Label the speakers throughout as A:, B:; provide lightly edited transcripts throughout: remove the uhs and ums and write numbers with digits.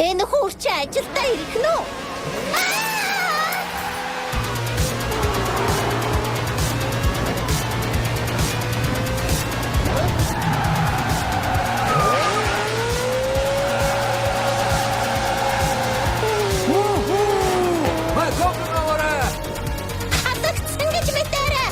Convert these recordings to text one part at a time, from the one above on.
A: Энэ хүүр чи ажилдаа ирэх нь үү? Хатагцсан гэж мэдээрэй.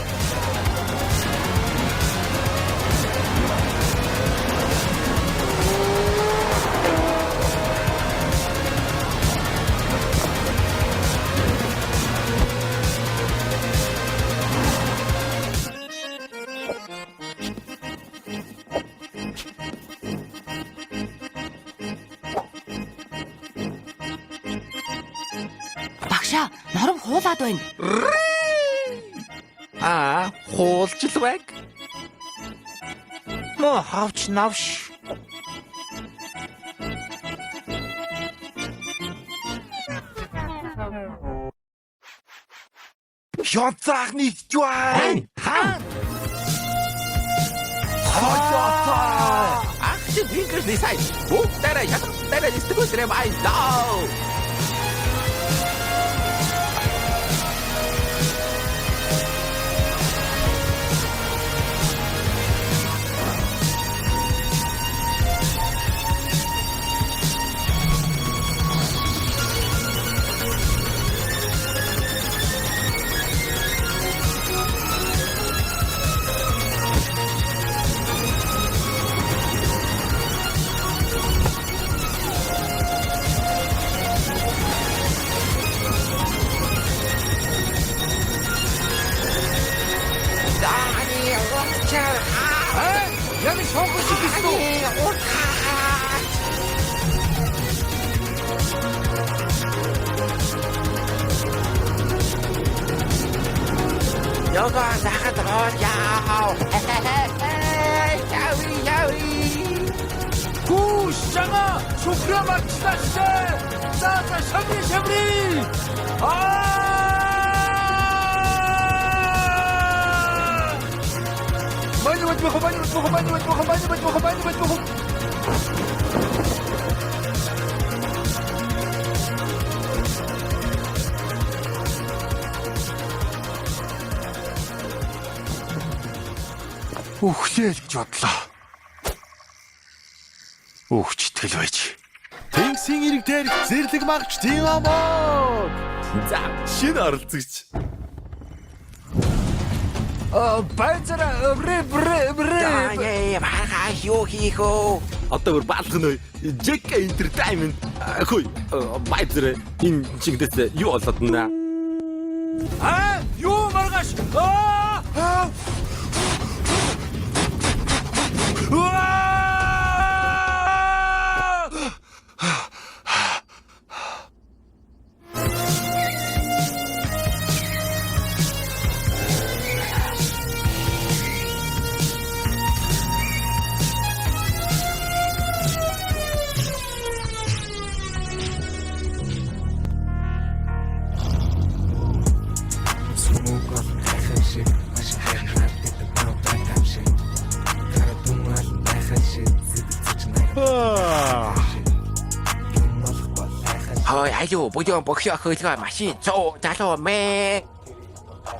B: Багшаа, норов хуулаад байна.
C: Аа, хуулж л байг.
D: Мо хавч навш.
C: Ёцаах нэг жуай. Ха. Хойцоо. Ах чи фингers дисай. Бүгдээрээ ятар дээр дистгүүтрээ байлаа. Дани урчаар.
D: Аа, яг шонгор шиг гэсэн үү?
C: Уртаа. Яга захад гоо яа. Яви яви.
D: Гүү шага шүхрээ марчлаа шээ. За за шамри шамри. Аа! Мань мань мань мань мань мань мань мань мань мань мань.
E: Үхлээ л гэж бодлоо. Үхч итгэл байж.
F: Тэнгисийн ирэг дээр зэрлэг магч Динамог.
C: За, шинэ оролцогч.
D: Аа, байцара бре бре бре.
C: Дани маргааш юу хийх вэ? Одоо бүр баалгах нөө. Jack Entertainment. Хөөе, байцара энэ чигдээс юу болоод байна?
D: Аа, юу маргааш? Аа! Аа!
G: Сүмөг бол гайхам шиг маш их хаад гэдэг байхам шиг Карадун ал байхам шиг зэдэж найрах шиг Юм болох бол айхам
C: Хой, аюу, бүдүүн бохио хөлгөө машин цоо залуу мэ.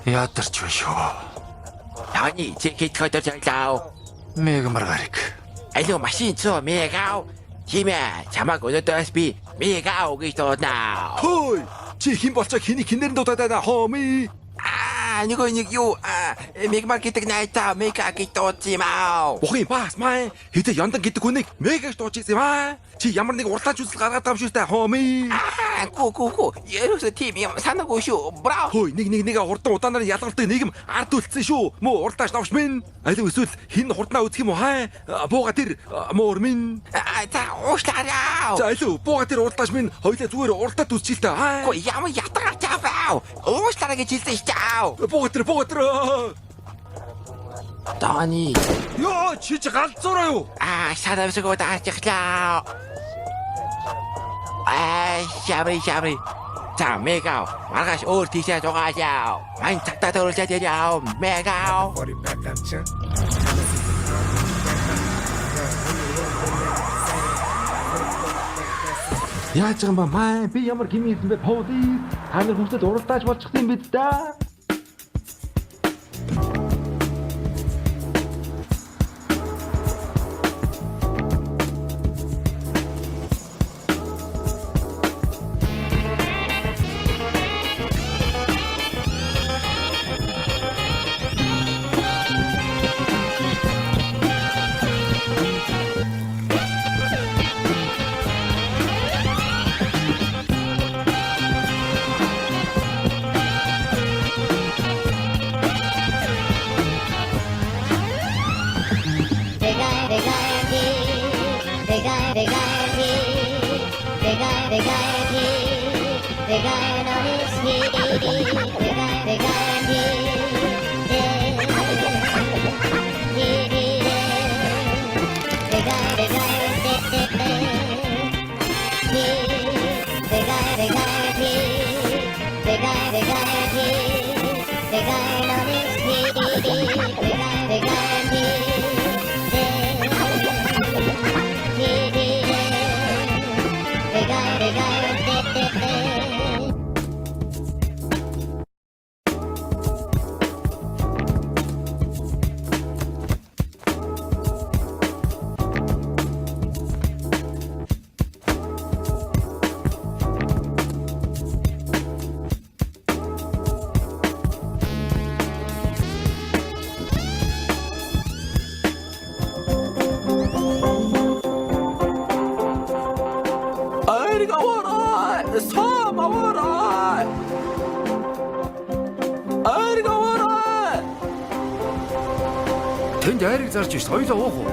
E: Ядарч байна шүү.
C: Таны чи хэд хөдөр жаглаа.
E: Мегмар гараг.
C: Алуу машин цоо мэгав. Тийм ээ, чамайг өнөөдөөс би мэгав гэж дуудана.
E: Хөөе! Чи хэн болчоо хэний хинээр нь дуудаад байна хомии?
C: Аа, нөгөө нэг юу, аа, мегмар гэдэг найзаа мега гэж дуудсан юм аа.
E: Бухын бас маа хэдэ яндан гэдэг хүнийг мега гэж дууж ирсэн юм аа. Чи ямар нэг уралдаан үзэл гаргаад байгаа юм шүү дээ хомии.
C: Аа, гү гү гү. Ерөөсөө тийм юм санаагүй шүү. Браво.
E: Хөөе нэг нэг нэгэ хурдан удаанаар ялгардаг нийгэм ард үлдсэн шүү. Муу уралдааш новш минь. Алив эсвэл хин хурднаа үзэх юм уу хай? Бууга тэр муур минь.
C: Аа, за уушлаарай.
E: За алив бууга тэр уралдааш минь хоёлаа зүгээр уралдаад үзчихэл та хай.
C: Гү ямар ятгаар чаваа. Уушлаарай гэж хэлсэн шүү дээ.
E: Бууга тэр бууга тэр.
C: Таны
D: Йоо, чи чи галзуураа юу?
C: Аа, санамсаг удаачихлаа. Аа, шаври шаври. За, мегав. Маргааш өөр тийшээ зугаалаа. Мань цагтаа төрүүлээд яв. Мегав.
G: Бори байхам чинь
E: Яаж байгаа юм ба маа би ямар гим хийсэн бэ полис? Та нар хүртэл уралдааж болчихсон юм бид да. Айрыг аваарай! Сам аваарай! Айрыг аваарай!
D: Тэнд айрыг зарж ш хоёлаа уух уу?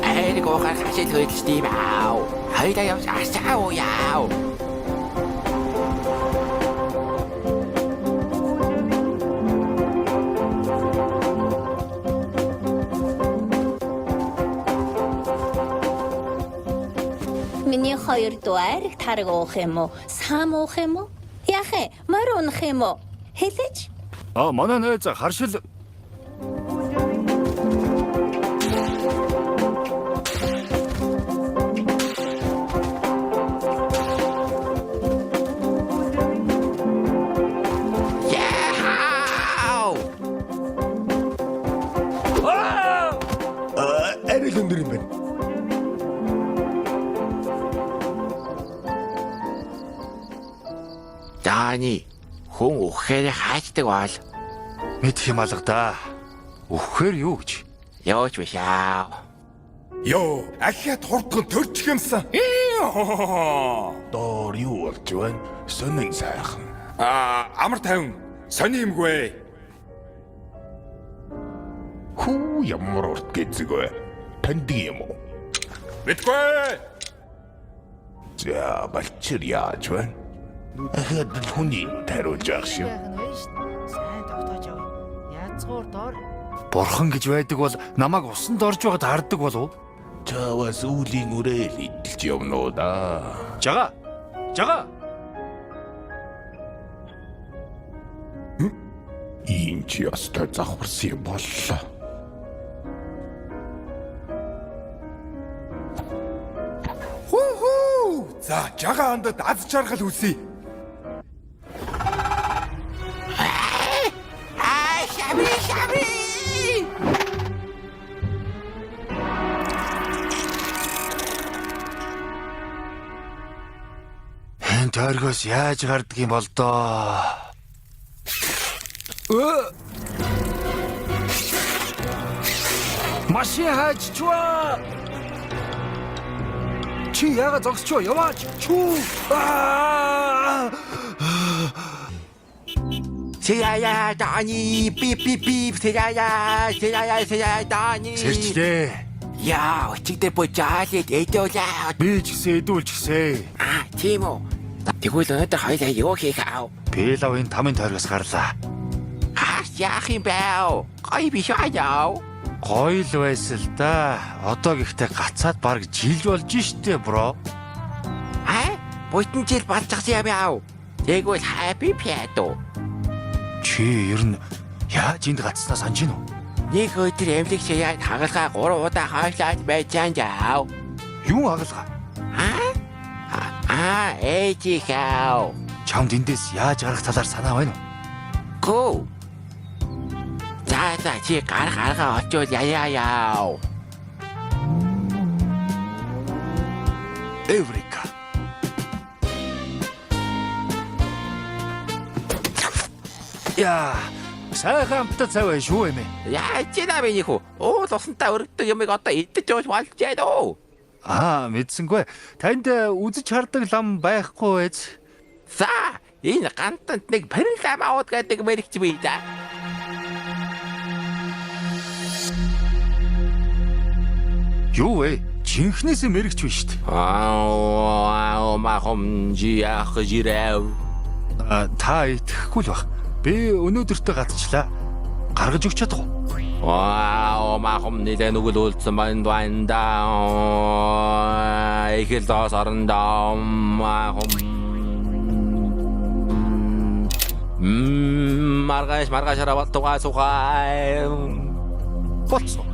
C: Айрыг уухаар хашил хөдөлж тийм аав. Хоёлаа явж асаа уу яав.
A: Миний хоёр дүү айраг тараг уух юм уу? Сам уух юм уу? Яах вэ? Морь унах юм уу? Хэлээч.
D: А манай найз харшил
C: Яав!
H: Арай л өндөр юм байна.
C: Дани хүн үхэхээр хайчдаг бол
D: мэдх юм алга да. Үхэхээр юу гэж?
C: явууч биш аав.
H: Йоо, ахиад хурдхан төрчих юмсан.
I: Доор юу болж байна? Сонин сайхан.
H: Аа, амар тайван. Сони юмгүй.
I: Хүү ямар урт гэзэг вэ? Таньдаг юм уу?
H: Мэдгүй.
I: За, балчир яаж байна? Ахиад л хүний тариулж байх шиг.
B: Сайн тогтоож яв. Язгуур дор.
D: Бурхан гэж байдаг бол намайг усанд орж байгаад хардаг болов уу?
I: Чаваас үүлийн үрээл идэлж явна уу да.
D: Жага. Жага.
I: Ийм чи ёстой завхарсан юм боллоо.
H: Хүү. За, жага андад аз жаргал хүсье.
C: Аа, шаби шаби.
D: Энэ тойргоос яаж гардаг юм бол доо? Машин хайчваа. Чи яага зогсчоо яваач. Чүү. Аа!
C: Сэяя Дани би би би сэяя сэяя сэяя Дани.
D: Сэрчлээ.
C: Яа, өчигдөр бужаалээд эдүүлээ.
D: Би ч гэсэн эдүүлчихсээ.
C: Аа, тийм үү. Тэгвэл өнөөдөр хоёлаа юу хийх аав?
D: Би л ав энэ тамын тойргоос гарлаа.
C: Аа, яах юм бэ? Гоё биш аа.
D: Гоё л байсан л да. Одоо гэхдээ гацаад бараг жил болж штэ, бро.
C: Аа, бүтэн жил болчихсон юм яав. Тэгвэл happy piano.
D: Чи ер нь яаж энд гацснаа санаж гин үү?
C: Нэг өдөр эмнэлэг шаяад хагалгаа 3 удаа хойшлаад байж яав.
D: Юу хагалгаа?
C: Аа? Аа, ээжийнхаа.
D: Чамд эндээс яаж гарах талаар санаа байна уу?
C: Гөө. За чи гарах арга очвол яа яа.
D: Эврика. Яа, сайхан амттай цай байна шүү эмээ.
C: Яа чи наа миний хүү. Уул усантай өргөдөг юмыг одоо идэж ууж болж байна уу?
D: Аа, мэдсэнгүй. Танд үзэж хардаг лам байхгүй эз.
C: За, энэ гантанд нэг парил лам аваад гэдэг мэрэгч бий да.
D: Юу вэ? Жинхнээсээ мэрэгч биш шүү дээ.
C: Аа, махом жиах жирэв.
D: Та итгэхгүй л бах. Би өнөөдөртөө гацчлаа. Гаргаж өгч чадах уу?
C: Аа, махом нэлээ нүгэл үлдсэн байна байна да. Их л дос орондоо махом. Маргааш маргаашаараа болтугай сухай.
D: Болцсон.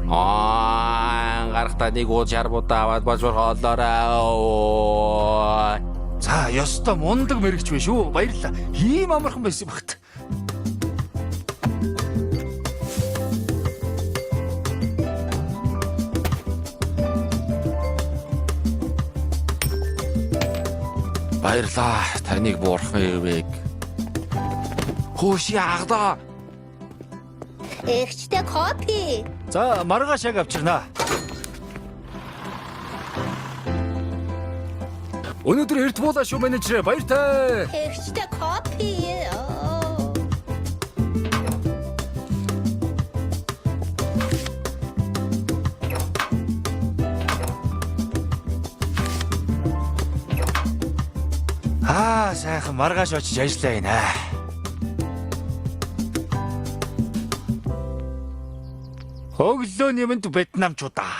C: Аа, гарахтаа нэг уул шар будаа аваад болж хоолоорой.
D: За, ёстой мундаг мэрэгч биш үү? Баярлалаа. Ийм амархан байсан багт.
C: Баярлалаа. Таныг буурхан ивэг. Хөөш яагаад?
A: Эгчтэй кофе.
D: За, маргааш яг авчирнаа. Өнөөдөр эрт буулаа шүү менежер. Баяртай.
A: Эгчтэй кофе.
D: Аа, сайхан маргааш очиж ажиллая нэ. Өглөөний мэнд Вьетнамчуудаа.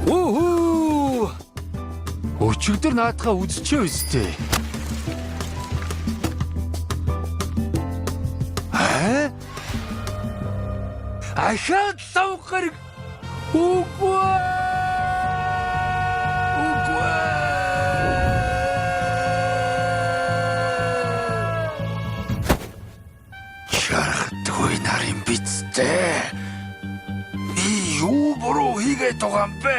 D: Үхүү! Өчигдөр наадхаа үзчихээ өстэй. Аа? Ахаад лав гараг. Үгүй. Үгүй. Чархдгүй нарын бицтэй. Би юу буруу хийгээд байгаа юм бэ?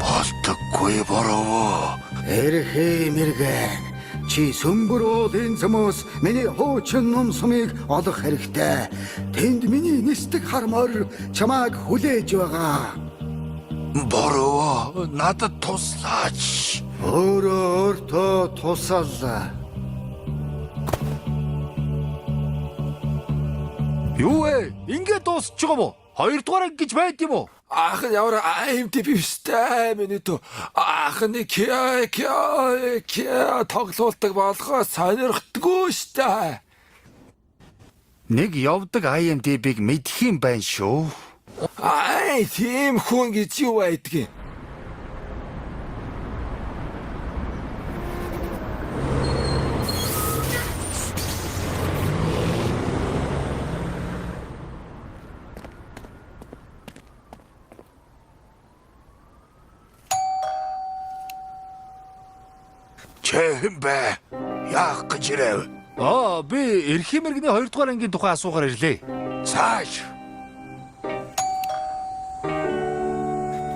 D: Болтоггүй буруу.
J: Эрхээ мэргэн. Чи сүмбэр уулын зэмөөс миний хуучин ном сумыг олох хэрэгтэй. Тэнд миний нисдэг хар морь чамааг хүлээж байгаа.
D: Буруу, надад туслаач.
J: Өөрөө өөртөө тусал.
D: Юу вэ? Ингээд дуусчих юм уу? Хоёрдугаар анги гэж байд юм уу?
E: Ах нь ямар IMDb биштэй миний тө. Ах нь кя кя кя тоглуулдаг болгоо сонирхдаггүй штэ.
D: Нэг явдаг IMDb-г мэдх юм байна шүү.
E: Ай, тийм хүн гэж юу байдгийг.
I: Чи хэн бэ? Яах гэж ирэв?
D: Аа, би эрхийн мэрэгний 2 дугаар ангийн тухай асуухаар ирлээ.
I: Цааш.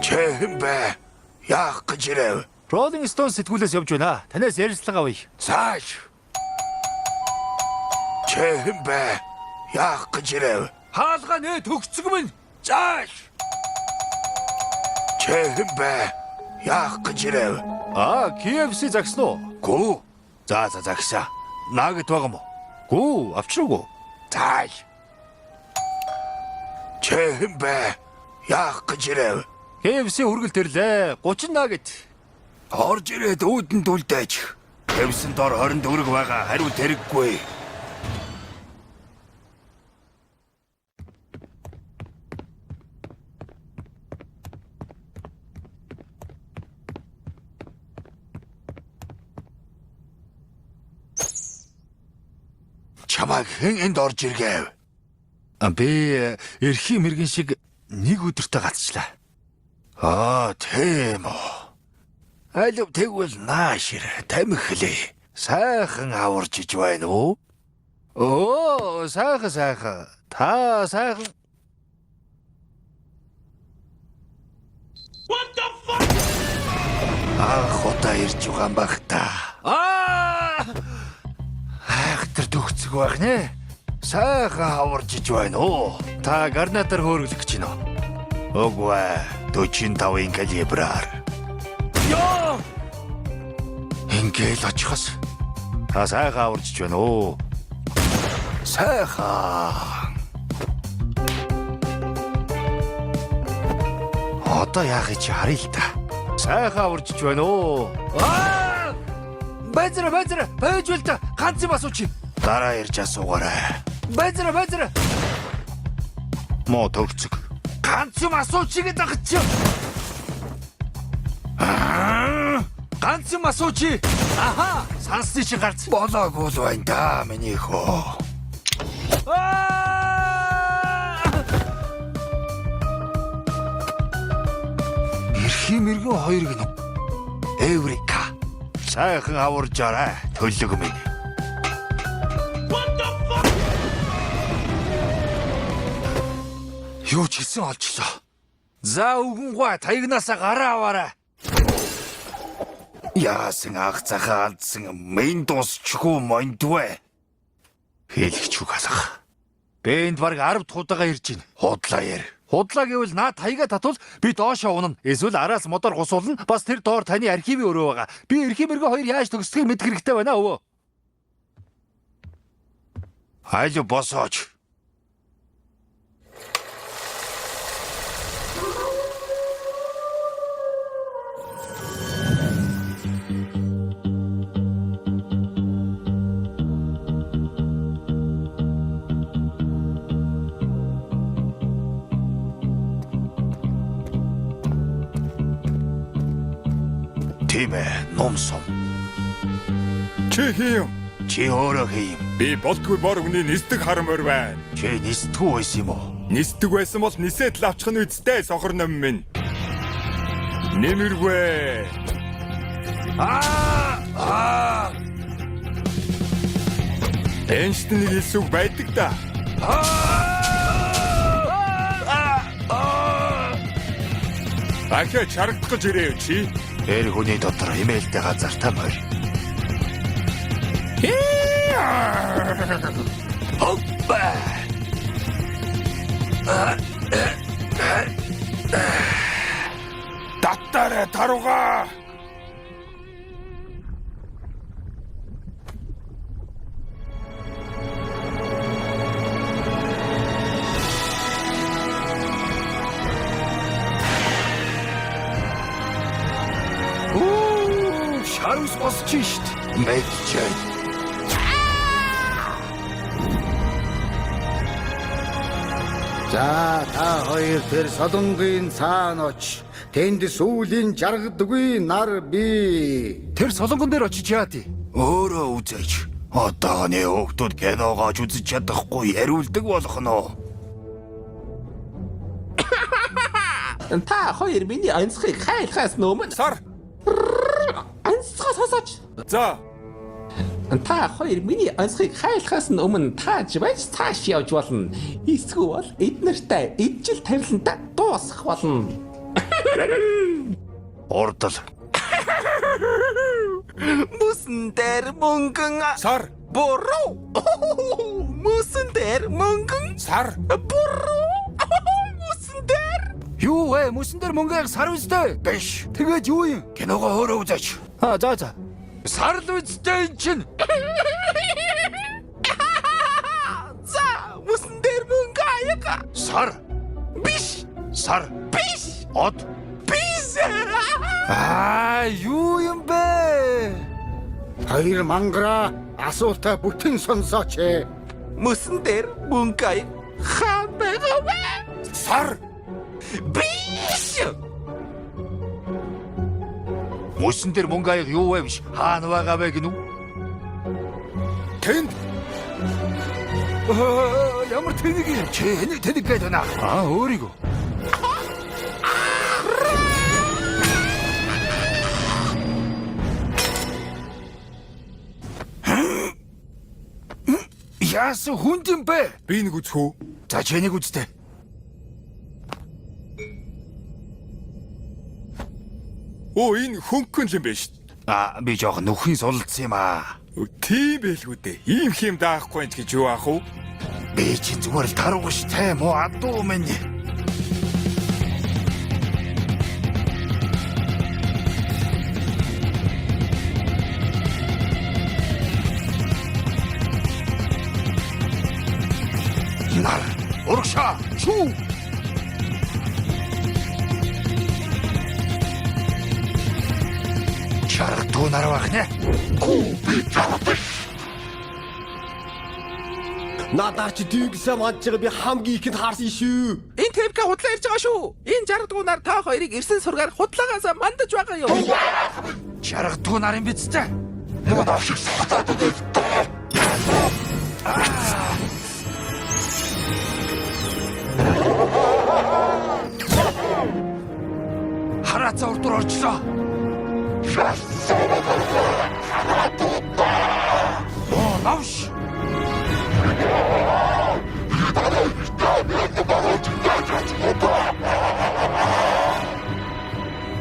I: Чи хэн бэ? Яах гэж ирэв?
D: Rolling Stone сэтгүүлээс явж байна. Танаас ярилцлага авъя.
I: Цааш. Чи хэн бэ? Яах гэж ирэв?
D: Хаалгаа нэ төгсөг минь.
I: Цааш. Чи хэн бэ? Яах гэж ирэв?
D: Аа, KFC загсан уу? Гүү. За за загсаа. Нагет байгаа мó? Гүү, авчраагүй.
I: Цааш. Чи хэн бэ? Яах гэж ирэв?
D: KFC үргэлт ирлээ. 30 нагет.
I: Орж ирээд үүдэнд үлдээч. Хэвсэн дор 20 төгрөг байгаа. Хариулт хэрэггүй. Чамайг хэн энд орж иргэв?
D: Би эрхийн мэрэгэн шиг нэг өдөртөө гацчлаа.
I: Аа, тийм үү.
D: Алив тэгвэл наашир тамхилээ. Сайхан аварж иж байна уу? Оо, сайхан сайхан. Та сайхан. What the fuck? Анх удаа ирж байгаа юм бах та. Аа! Айхтар төгцөг байх нэ. Сайхан аварж иж байна уу? Та гарнатар хөөргөлөх гэж байна уу? Үгүй ээ, 45-ын калибраар. Йоо! Ингээл очихос. Та сайхан аварж иж байна уу? Сайхан. Одоо яах чи харъя л та. Сайхан аварж иж байна уу? Аа! Байзра байзра байж үл та ганц юм асуучих. Дараа ирж асуугаарай. Байзра байзра. Мо төгцөг. Ганц юм асуучих гэдэг ах чи. Аа! Ганц юм асуучих. Аха, сонсны чи гарц. Болоогүй л байна да миний хөө. Аа! Эрхийн мэрэгэн хоёр гинэ. Эврика. Сайхан аваржаарай төлөг минь. What the fuck? Юу ч хийсэн олчлоо. За үгэн гуай таягнаасаа гараа аваарай. Яасан ах захаа алдсан минь дусчгүй мондвэ. Хэлэгч үг алга. Би энд бараг 10 дахь удаага ирж байна. Худлаа яар. Худлаа гэвэл наад хаяга татвал би доошоо унана. Эсвэл араас модоор гусуулна. Бас тэр доор таны архивын өрөө байгаа. Би эрхийн мэрэгэн хоёр яаж төгсдгийг мэдэх хэрэгтэй байна өвөө. Айл босооч. Тийм ээ, ном сум.
H: Чи хин юм?
D: Чи өөрөө хий юм.
H: Би болтгүй бор үний нисдэг хар морь байна.
D: Чи нисдэггүй байсан юм уу?
H: Нисдэг байсан бол нисээд л авчих нь үсттэй сохор ном минь. Нэмэргүй.
D: Аа! Аа!
H: Эншт нэг илсүг байдаг да. Ахаа чарагдах гэж ирээв чи.
D: Тэр хүний дотор хэмээлтэй газартай морь. Хоппа!
H: Даттаарай таруга.
D: Оо, шарвс босч шít. Мэдчихэ.
J: За та хоёр тэр солонгийн цаана оч. Тэнд сүүлийн жаргадаггүй нар би.
D: Тэр солонгон дээр очиж яа тий? Өөрөө үзээч. Одооны хүүхдүүд киногооч үзэж чадахгүй яриулдаг болох нь уу?
C: Та хоёр миний онцхыг хайлахаас өмнө
H: Сар.
C: онцгой сонсооч.
H: За.
C: Та хоёр миний онцхыг хайлахаас өмнө тааж байж цааш явж болно. Эсвэл эднэртэй ижил тавилантай дуусах болно.
D: Урдал.
C: Мөсөн дээр мөнгөн
H: Сар.
C: буруу. Мөсөн дээр мөнгөн
H: Сар.
C: буруу. Мөсөн дээр
D: Юу вэ? Мөсөн дээр мөнгө сар үстэй. Биш. Тэгээд юу юм? Киногоо өөрөө үзээч. Аа за за. Сар л үстэй эн чинь.
C: За, мөсөн дээр мөнгө аяга.
D: Сар.
C: Биш.
D: Сар.
C: Биш.
D: Од.
C: Биш.
D: Аа, юу юм бэ?
J: Хоёр мангара асуултаа бүтэн сонсооч.
C: Мөсөн дээр мөнгө аяг хаан байгаа вэ?
H: Сар.
C: Биш.
D: Мөсөн дээр мөнгө аяг юу вэ биш? Хаана байгаа вэ гинүү?
H: Тэнд.
D: Аа, ямар тэнэг юм? Чи энийг тэнэг гээд байна. Аа, өөрийгөө. Яасан хүнд юм бэ?
H: Би нэг үзэх үү?
D: За чи нэг үзтээ.
H: Оо энэ хөнгөн л юм байна шүү дээ.
D: Аа би жоохон нүхийн сулалдсан юм аа.
H: Тийм байлгүй дээ. Ийм хэм даахгүй юм гэж юу аах вэ?
D: Би чи зүгээр л тарууг ш тэ муу адуу минь. Нар урагшаа чүү. Чаргадгүй нар байх нэ.
F: Надаар чи дүйгсээ мандж байгаа би хамгийн ихэнд харсан шүү.
C: Энэ тэвка худлаа ярьж байгаа шүү. Энэ жаргадгүй нар та хоёрыг ирсэн сургаар худлаагаасаа мандаж байгаа юм.
D: Чаргадгүй нар юм биз дээ. Нөгөө новшиг сухтаад өгдөө. Хараацаа урдуур орчлоо. Оо, новш.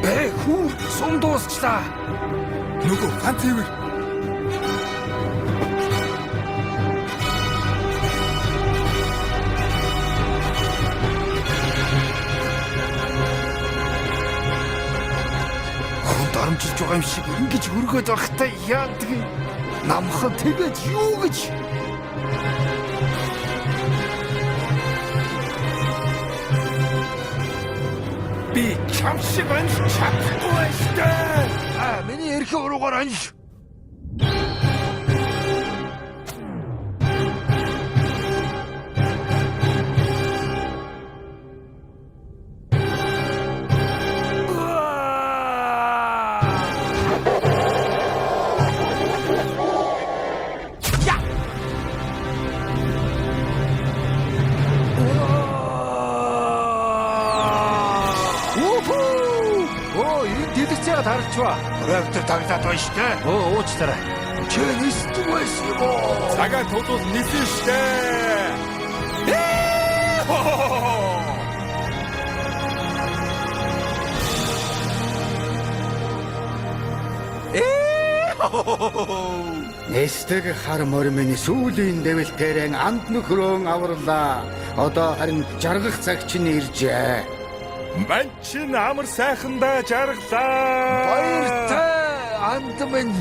D: Бэ хүүр сум дуусчлаа.
H: Нөгөө ганц хэвэр.
D: Хүн дарамжилж байгаа юм шиг ингэж өргөд байхдаа яадаг юм? Намхан тэгэж юу гэж?
H: Би чам шиг онж чадахгүй байна шүү дээ.
D: Аа, миний эрхэн уруугаар онж. Үхүү! Оо, энэ дэлгэцээ тарчваа. Проектор таглаад байна шүү дээ. Оо, уучлаарай. Чи нисдэг байсан юм уу?
H: Цагаан тулуул нисэн шүү дээ.
J: Нисдэг хар морь минь сүүлийн дэвэлтээрэн анд нөхрөөн аварлаа. Одоо харин жаргах цаг чинь иржээ.
H: Ман чинь амар сайхандаа жаргалаа.
D: Баяртай анд минь.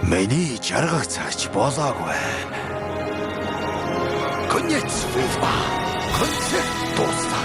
D: Миний жаргах цагч болоогүй. Конец фильма. Концерт дуусна.